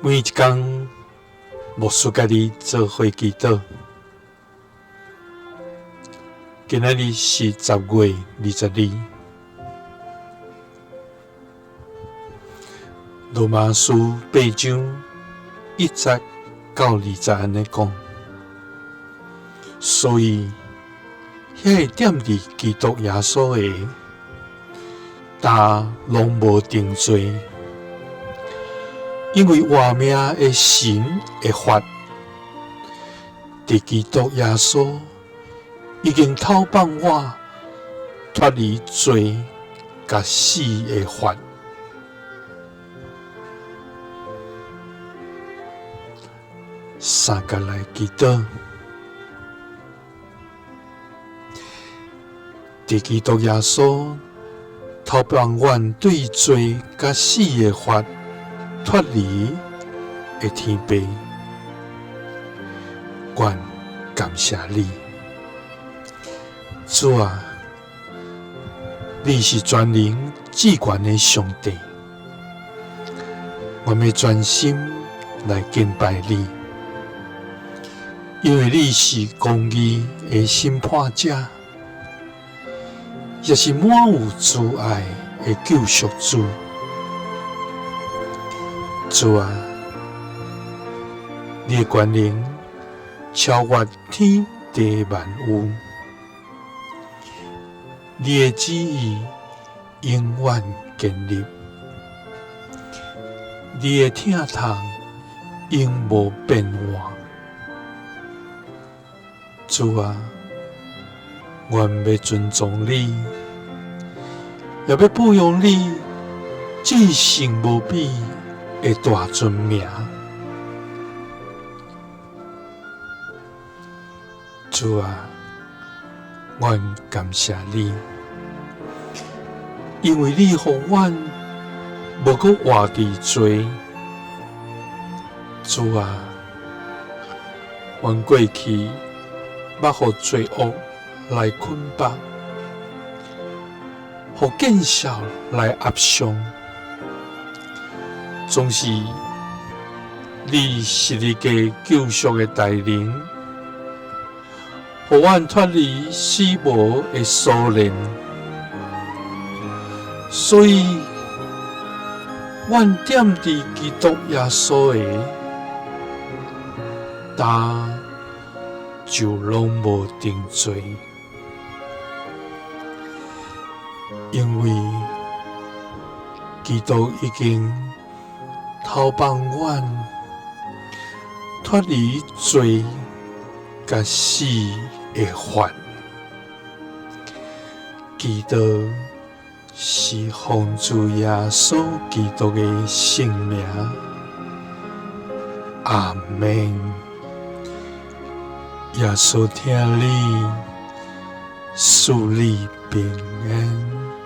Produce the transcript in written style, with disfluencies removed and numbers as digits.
每一工，牧師佮你做伙祈禱。今仔日是10月22。羅馬書8章1節到2節按呢講，所以遐个踮佇基督耶穌的，焦攏無定罪。因為活命的神的法，佇基督耶穌已經偷放我脫離罪佮死的法。三佮來祈禱，佇基督耶穌偷放阮對罪佮死的法脫離的天父，阮感謝你，主啊，你是全能至懸的上帝，我欲專心來敬拜你，因為你是公義的審判者，也是滿有慈愛的救贖主。主啊，你的權能超越天地萬有，你的旨意永遠堅立，你的疼痛永無變換。主啊，阮欲尊崇你，也欲褒揚你至聖無比的大尊名。主啊，阮感謝你，因為你予阮無閣活佇罪。主啊，阮過去捌予罪惡來捆綁，予見笑來壓傷，總是你十字架救贖的大能，予阮脫離死亡的鎖鏈，所以，阮踮佇基督耶穌的，焦就攏無定罪，因為基督已經偷放阮脫離罪佮死的法。祈禱是奉主耶穌基督的聖名，阿們。耶穌疼你，賜你平安。